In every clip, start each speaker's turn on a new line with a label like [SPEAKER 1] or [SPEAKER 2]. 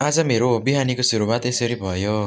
[SPEAKER 1] आज मेरो बिहानीको सुरुवात यसरी भयो।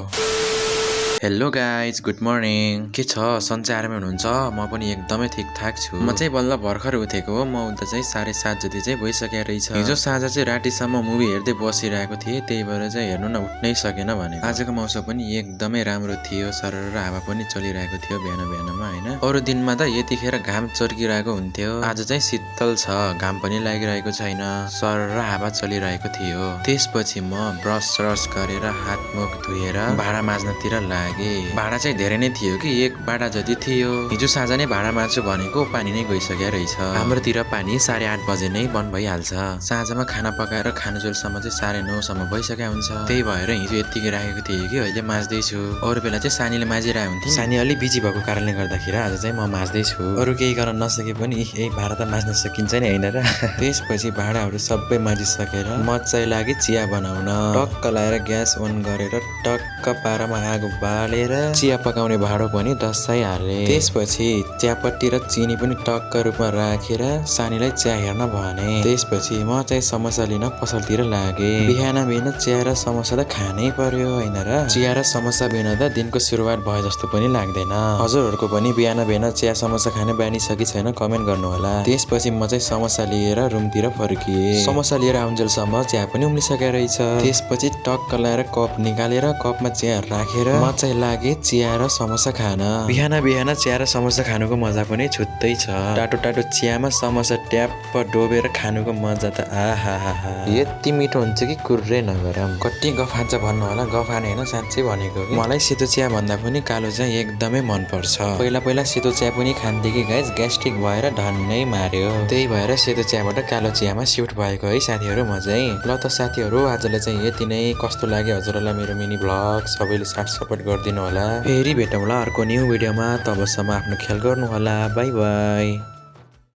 [SPEAKER 1] Hello guys, good morning. के छ, सन्चै आरामै हुनुहुन्छ? म पनि एकदमै ठिकठाक छु। म चाहिँ बल्ल भर्खर उठेको हो। म उठ्दा चाहिँ 7:30 जति चाहिँ भइसकेको रहेछ। हिजो साँझ चाहिँ रातिसम्म मुभी हेर्दै बसिरहेको थिएँ, त्यही भएर चाहिँ हेर्नु न उठ्नै सकेन भने। आजको मौसम पनि एकदमै राम्रो थियो, सरर हावा पनि चलिरहेको थियो बिहान बिहानमा हैन। अरू दिनमा त यतिखेर घाम चर्किरहेको हुन्थ्यो, आज चाहिँ शीतल छ, घाम पनि लागिरहेको छैन, सरर हावा चलिरहेको थियो। त्यसपछि म ब्रस गरेर हात मुख धुएर भाँडा माझ्नतिर लागे। भाँडा चाहिँ धेरै नै थियो कि, एक बाटा जति थियो। हिजो साँझ नै भाँडा माझ्छु भनेको पानी नै गइसक्यो रहेछ। हाम्रोतिर पानी 8:30 बजे नै बन्द भइहाल्छ। साँझमा खाना पकाएर खानुजेलसम्म चाहिँ 9:30 सम्म भइसक्यो हुन्छ। त्यही भएर हिजो यतिकै राखेको थिएँ कि अहिले माझ्दैछु। अरू बेला चाहिँ सानीले माझिरहेको हुन्थ्यो। सानी अलि बिजी भएको कारणले गर्दाखेरि आज चाहिँ म माझ्दैछु। अरू केही गर्न नसके पनि भाँडा त माझ्न सकिन्छ नि हैन र। त्यसपछि भाँडाहरू सबै माझिसकेर म चाहिँ लागे चिया बनाउन। टक्क लाएर ग्यास अन गरेर टक्क पारामा आगो बालेर चिया पकाउने भाँडो पनि दसाइहाले। त्यसपछि चियापत्ती र चिनी पनि टक्क रूपमा राखेर सानीलाई चिया हेर्न भने। त्यसपछि म चाहिँ समोसा लिन पसलतिर लागे। बिहान बिहान चिया र समोसा त खानै पर्यो हैन र। चिया र समोसा बिना त दिनको सुरुवात भए जस्तो पनि लाग्दैन। हजुरहरूको पनि बिहान बिहान चिया समोसा खाने बानी छ कि छैन कमेन्ट गर्नु होला। त्यसपछि म चाहिँ समोसा लिएर रुमतिर फर्किए। समोसा लिएर आउन्जेलसम्म चिया पनि उम्लिसकेको रहेछ। त्यसपछि टक्क लाएर कप निकालेर कपमा चिया राखेर म चाहिँ लागे चिया र समोसा खान। बिहान बिहान चिया र समोसा खानुको मजा पनि छुट्टै छ। टाटो टाटो चियामा समोसा ट्याप्प डोबेर खानुको मजा त आहाहा, यति मिठो हुन्छ कि कुर्रै नगरम। कति गफान्छ भन्नु होला, गफाने हैन साँच्चै भनेको कि। मलाई सेतो चिया भन्दा पनि कालो चाहिँ एकदमै मन पर्छ। पहिला पहिला सेतो चिया पनि खान्थे कि गाइस, ग्यास्ट्रिक भएर धन्नै मार्यो। त्यही भएर सेतो चियाबाट कालो चियामा सिफ्ट भएको है साथीहरू म चाहिँ। ल त साथीहरू, आजलाई चाहिँ यति नै। कस्तो लाग्यो हजुरहरूलाई मेरो मिनी भ्लग? सबैले साथ सपोर्ट गरिदिनु होला। फेरि भेटौँला अर्को न्यू भिडियोमा। तबसम्म आफ्नो ख्याल गर्नु होला। By by.